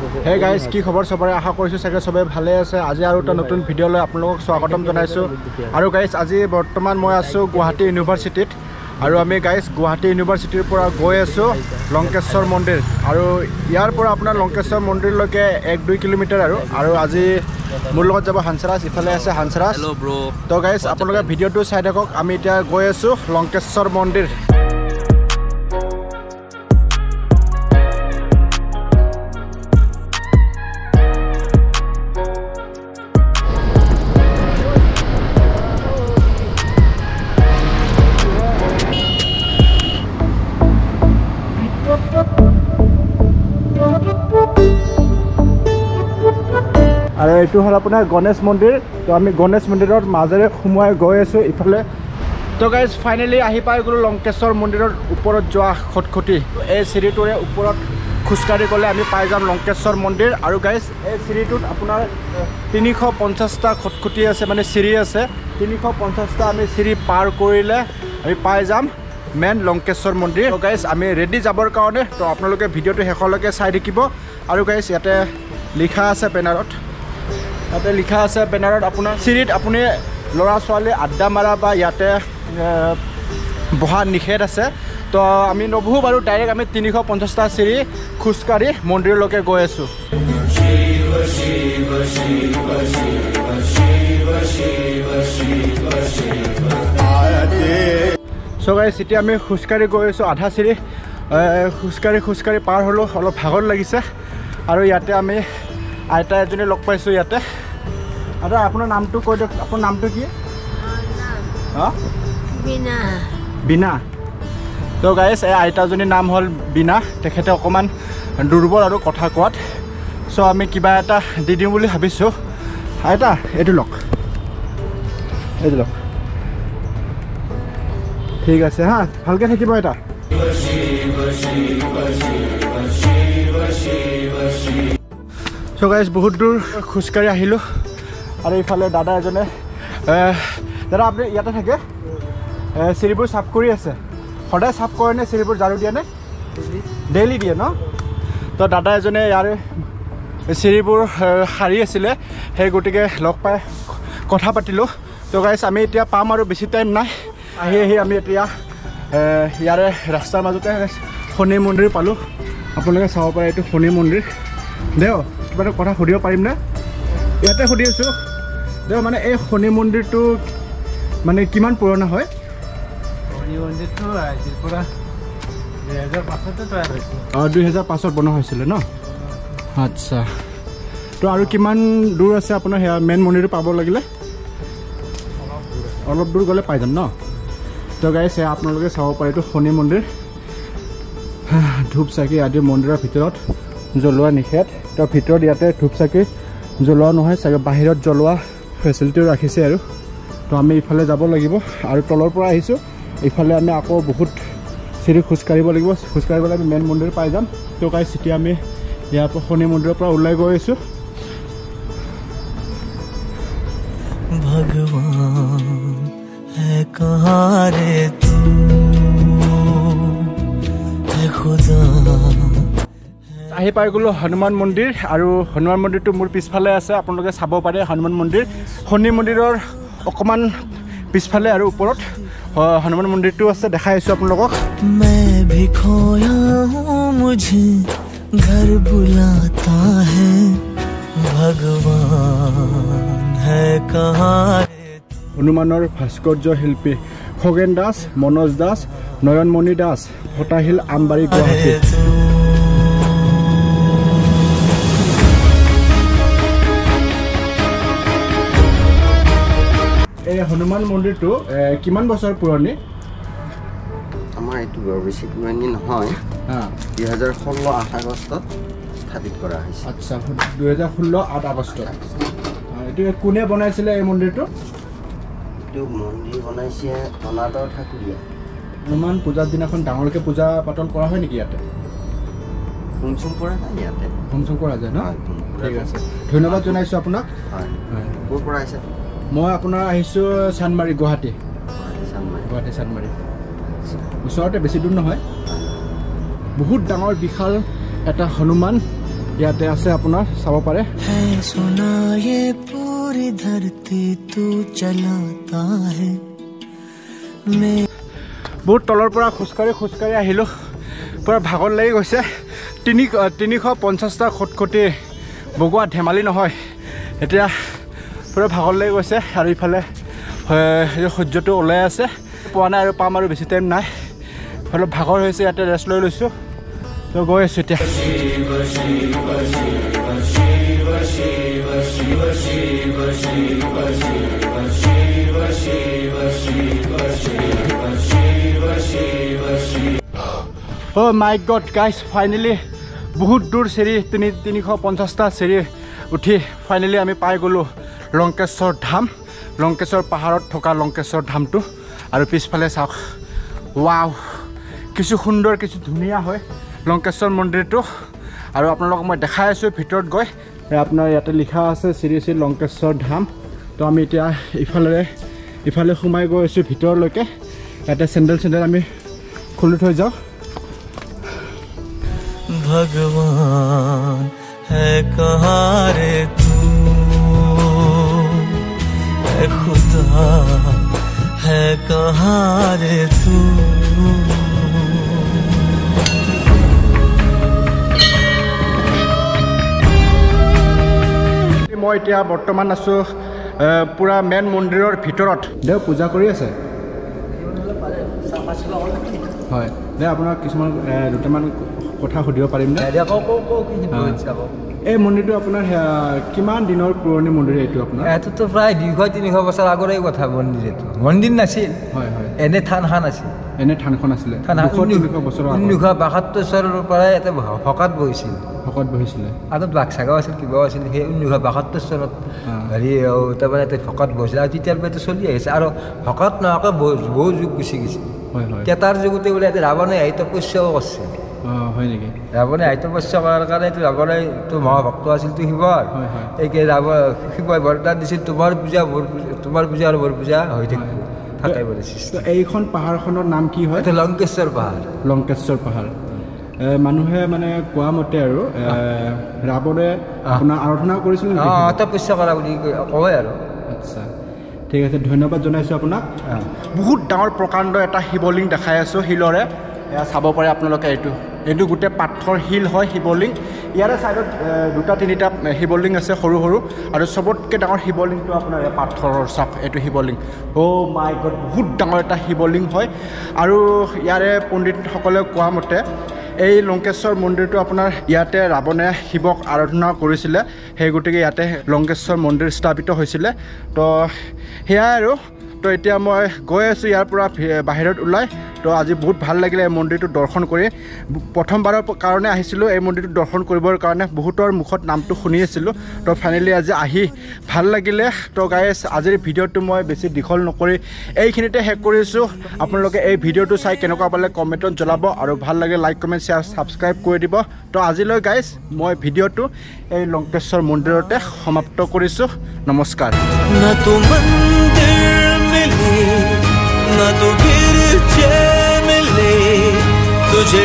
Hey guys, কি খবৰ চবৰে? আশা কৰিছোঁ চাগে চবে ভালে আছে। আজি আৰু এটা নতুন ভিডিঅ' লৈ আপোনালোকক স্বাগতম জনাইছোঁ। আৰু গাইজ, আজি বৰ্তমান মই আছোঁ গুৱাহাটী ইউনিভাৰ্চিটিত। আৰু আমি গাইজ গুৱাহাটী ইউনিভাৰ্চিটিৰ পৰা গৈ আছোঁ লংকেশ্বৰ মন্দিৰ। আৰু ইয়াৰ পৰা আপোনাৰ লংকেশ্বৰ মন্দিৰলৈকে 1-2 কিলোমিটাৰ। আৰু আজি মোৰ লগত যাব হানসৰাজ, ইফালে আছে হানসৰাজ। তো গাইজ, আপোনালোকে ভিডিঅ'টো চাই থাকক। আমি এতিয়া গৈ আছোঁ লংকেশ্বৰ মন্দিৰ। আৰু এইটো হ'ল আপোনাৰ গণেশ মন্দিৰ। তো আমি গণেশ মন্দিৰৰ মাজেৰে সোমোৱাই গৈ আছোঁ ইফালে। তো গাইজ, ফাইনেলি আহি পাই গ'লোঁ লংকেশ্বৰ মন্দিৰৰ ওপৰত যোৱা খটখটি। এই চিৰিটোৰে ওপৰত খোজকাঢ়ি গ'লে আমি পাই যাম লংকেশ্বৰ মন্দিৰ। আৰু গাইজ, এই চিৰিটোত আপোনাৰ 350টা খটখটি আছে, মানে চিৰি আছে। 350টা আমি চিৰি পাৰ কৰিলে আমি পাই যাম মেইন লংকেশ্বৰ মন্দিৰ। তো গাইজ, আমি ৰেডি যাবৰ কাৰণে। তো আপোনালোকে ভিডিঅ'টো শেষলৈকে চাই থাকিব। আৰু গাইজ, ইয়াতে লিখা আছে বেনাৰত, তাতে লিখা আছে বেনাৰত আপোনাৰ চিৰিত আপুনি ল'ৰা ছোৱালী আড্ডা মাৰা বা ইয়াতে বহা নিষেধ আছে। তো আমি নবহোঁ বাৰু, ডাইৰেক্ট আমি 350টা চিৰি খোজকাঢ়ি মন্দিৰলৈকে গৈ আছোঁ। চ' গাইজ, এতিয়া আমি খোজকাঢ়ি গৈ আছোঁ। আধা চিৰি খোজকাঢ়ি খোজকাঢ়ি পাৰ হ'লোঁ, অলপ ভাগৰ লাগিছে। আৰু ইয়াতে আমি আইতা এজনী লগ পাইছোঁ ইয়াতে। আইতা, আপোনাৰ নামটো কৈ দিয়ক। আপোনাৰ নামটো কি? বীণা। বীণা। তো গাইজ, এই আইতাজনীৰ নাম হ'ল বীণা। তেখেতে অকণমান দুৰ্বল আৰু কথা কোৱাত। চ' আমি কিবা এটা দি দিওঁ বুলি ভাবিছোঁ। আইতা, এইটো লওক, এইটো লওক। ঠিক আছে, হা, ভালকৈ থাকিব আইতা। চ' গাইজ, বহুত দূৰ খোজকাঢ়ি আহিলোঁ। আৰু ইফালে দাদা এজনে, দাদা আপুনি ইয়াতে থাকে, চিৰিবোৰ চাফ কৰি আছে। সদায় চাফ কৰেনে চিৰিবোৰ? ঝাৰু দিয়ে নে? ডেইলি দিয়ে ন? তো দাদা এজনে ইয়াৰে চিৰিবোৰ সাৰি আছিলে, সেই গতিকে লগ পাই কথা পাতিলোঁ। তো গাইজ, আমি এতিয়া পাম আৰু বেছি টাইম নাই। আহি আহি আমি এতিয়া ইয়াৰে ৰাস্তাৰ মাজতে শনি মন্দিৰ পালোঁ। আপোনালোকে চাব পাৰে এইটো শনি মন্দিৰ। দেও, কিবা এটা কথা সুধিব পাৰিমনে? ইয়াতে সুধি আছোঁ। দেও, মানে এই শনি মন্দিৰটো মানে কিমান পুৰণা হয়? শনি মন্দিৰটো আজিৰ পৰা 2005তে তৈয়াৰ হৈছিল। অঁ, 2005ত বনোৱা হৈছিলে ন? আচ্ছা। তো আৰু কিমান দূৰ আছে আপোনাৰ সেয়া মেইন মন্দিৰটো পাব লাগিলে? অলপ দূৰ গ'লে পাই যাম ন? তো গাইজ, সেয়া আপোনালোকে চাব পাৰে এইটো শনি মন্দিৰ। ধূপ চাকি আদি মন্দিৰৰ ভিতৰত জ্বলোৱা নিষেধ। তো ভিতৰত ইয়াতে ধূপ চাকি জ্বলোৱা নহয় চাগে, বাহিৰত জ্বলোৱা ফেচিলিটিও ৰাখিছে। আৰু তো আমি ইফালে যাব লাগিব। আৰু তলৰ পৰা আহিছোঁ, ইফালে আমি আকৌ বহুত চিৰি খোজকাঢ়িব লাগিব। খোজকাঢ়ি গ'লে আমি মেইন মন্দিৰ পাই যাম। তো গাইজ, এতিয়া আমি ইয়াৰ পৰা শনি মন্দিৰৰ পৰা ওলাই গৈ আছোঁ। ভগৱান হে কहाँ रे तू, হে খুদা। আহি পাই গ'লোঁ হনুমান মন্দিৰ। আৰু হনুমান মন্দিৰটো মোৰ পিছফালে আছে, আপোনালোকে চাব পাৰে। হনুমান মন্দিৰ শনি মন্দিৰৰ অকণমান পিছফালে আৰু ওপৰত হনুমান মন্দিৰটো আছে, দেখাই আছোঁ আপোনালোকক। मैं भी खोया हूँ, मुझे घर बुलाता है, भगवान है कहाँ। হনুমানৰ ভাস্কৰ্য শিল্পী খগেন দাস, মনোজ দাস, নয়নমণি দাস, ফটাশিল, আমবাৰী, গুৱাহাটী। এই হনুমান মন্দিৰটো কিমান বছৰ পুৰণি? আমাৰ এইটো বৰ বেছি পুৰণি নহয়। 2016 8 আগষ্টত স্থাপিত কৰা হৈছে। আচ্ছা, 2016 8 আগষ্টত। এইটো কোনে বনাইছিলে এই মন্দিৰটো? এইটো মন্দিৰ বনাইছে অনাদৰ ঠাকুৰীয়া। হনুমান পূজাৰ দিনাখন ডাঙৰকৈ পূজা পাতল কৰা হয় নেকি ইয়াতে? হোম চোম কৰা যায় ইয়াতে। হোম চোম কৰা যায় ন? ঠিক আছে, ধন্যবাদ জনাইছোঁ আপোনাক। হয়। ক'ৰ পৰা আহিছে? মই আপোনাৰ আহিছোঁ চান্দমাৰী, গুৱাহাটী। চান্দমাৰী। গুৱাহাটী চান্দমাৰী, ওচৰতে, বেছি দূৰ নহয়। বহুত ডাঙৰ বিশাল এটা হনুমান ইয়াতে আছে আপোনাৰ চাব পাৰে। বহুত তলৰ পৰা খোজকাঢ়ি খোজকাঢ়ি আহিলোঁ, পূৰা ভাগৰ লাগি গৈছে। 350টা খটখটি বগোৱা ধেমালি নহয়, এতিয়া পূৰা ভাগৰ লাগি গৈছে। আৰু ইফালে সূৰ্যটো ওলাই আছে, পোৱা নাই আৰু পাম আৰু বেছি টাইম নাই, অলপ ভাগৰ হৈছে, ইয়াতে ৰেষ্ট লৈ লৈছোঁ। তো গৈ আছোঁ এতিয়া। অ' মাই গড গাইজ, ফাইনেলি বহুত দূৰ চিৰি 350টা চিৰি উঠি ফাইনেলি আমি পাই গ'লোঁ লংকেশ্বৰ ধাম, লংকেশ্বৰ পাহাৰত থকা লংকেশ্বৰ ধামটো। আৰু পিছফালে চাওক, ৱাও, কিছু সুন্দৰ কিছু ধুনীয়া হয় লংকেশ্বৰ মন্দিৰটো। আৰু আপোনালোকক মই দেখাই আছোঁ ভিতৰত গৈ। আপোনাৰ ইয়াতে লিখা আছে শ্ৰী শ্ৰী লংকেশ্বৰ ধাম। তো আমি এতিয়া ইফালে সোমাই গৈ আছোঁ ভিতৰলৈকে। ইয়াতে চেণ্ডেল চেণ্ডেল আমি খুলি থৈ যাওঁ। ভগৱান হে কहाँ ৰে তু, হে খুদা হে কहाँ ৰে তু। মই এতিয়া বৰ্তমান আছোঁ পূৰা মেইন মন্দিৰৰ ভিতৰত। দেউ পূজা কৰি আছে হয়। দে আপোনাক কিছুমান দুটামান কথা সুধিব পাৰিমনে? এই মন্দিৰটো আপোনাৰ কিমান দিনৰ পুৰণি মন্দিৰ এইটো আপোনাৰ? এইটোতো প্ৰায় 200-300 বছৰ আগৰে কথা। মন্দিৰ এইটো মন্দিৰ নাছিল, হয় হয়, এনে থানখন আছিল। এনে থানখন আছিলে 200-300 বছৰৰ আগত। 1972 চনৰ পৰাই ইয়াতে ভকত বহিছিল। ভকত বহিছিলে, আগত বাক্সাগাঁও আছিল, কিবাও আছিল। সেই 1972 চনত হেৰি তাৰমানে ইয়াতে ভকত বহিছিল আৰু তেতিয়াৰ পৰা এইটো চলি আহিছে। আৰু ভকত নোহোৱাকৈ বহু যুগ গুচি গৈছে। তেতাৰ যুগতে বোলে ইয়াতে ৰাৱণে আহি তপস্যাও কৰিছিল। হয় নেকি? ৰাৱণে আহি তপস্যা কৰাৰ কাৰণে এইটো ৰাৱণে এইটো মহাভক্ত আছিল তো শিৱৰ, এই শিৱই বৰদান দিছিল তোমাৰ পূজা মোৰ পূজা, তোমাৰ পূজা আৰু মোৰ পূজা হৈ থাকিব থাকে বোলে। এইখন পাহাৰখনৰ নাম কি হয়? এইটো লংকেশ্বৰ পাহাৰ। লংকেশ্বৰ পাহাৰ। মানুহে মানে কোৱা মতে আৰু ৰাৱণে আপোনাৰ আৰাধনা কৰিছিল, তপস্যা কৰা বুলি কয় আৰু। আচ্ছা, ঠিক আছে, ধন্যবাদ জনাইছোঁ আপোনাক। বহুত ডাঙৰ প্ৰকাণ্ড এটা শিৱলিংগ দেখাই আছোঁ শিলৰে, এয়া চাব পাৰে আপোনালোকে। এইটো গোটেই পাথৰ শিল হয় শিৱলিংগ। ইয়াৰে ছাইডত দুটা তিনিটা শিৱলিংগ আছে সৰু সৰু, আৰু চবতকৈ ডাঙৰ শিৱলিংগটো আপোনাৰ পাথৰৰ চাপ এইটো শিৱলিংগ। অ' মাই গড, বহুত ডাঙৰ এটা শিৱলিংগ হয়। আৰু ইয়াৰে পণ্ডিতসকলে কোৱা মতে এই লংকেশ্বৰ মন্দিৰটো আপোনাৰ ইয়াতে ৰাৱণে শিৱক আৰাধনা কৰিছিলে, সেই গতিকে ইয়াতে লংকেশ্বৰ মন্দিৰ স্থাপিত হৈছিলে। তো সেয়াই আৰু। তো এতিয়া মই গৈ আছোঁ ইয়াৰ পৰা বাহিৰত ওলাই। তো আজি বহুত ভাল লাগিলে এই মন্দিৰটো দৰ্শন কৰি। প্ৰথমবাৰৰ কাৰণে আহিছিলোঁ এই মন্দিৰটো দৰ্শন কৰিবৰ কাৰণে, বহুতৰ মুখত নামটো শুনি আছিলোঁ। তো ফাইনেলি আজি আহি ভাল লাগিলে। তো গাইজ, আজিৰ ভিডিঅ'টো মই বেছি দীঘল নকৰি এইখিনিতে শেষ কৰিছোঁ। আপোনালোকে এই ভিডিঅ'টো চাই কেনেকুৱা পালে কমেণ্টত জনাব, আৰু ভাল লাগিলে লাইক কমেণ্ট শ্বেয়াৰ ছাবস্ক্ৰাইব কৰি দিব। তো আজিলৈ গাইজ মই ভিডিঅ'টো এই লংকেশ্বৰ মন্দিৰতে সমাপ্ত কৰিছোঁ। নমস্কাৰ। न तो फिर मिले तुझे।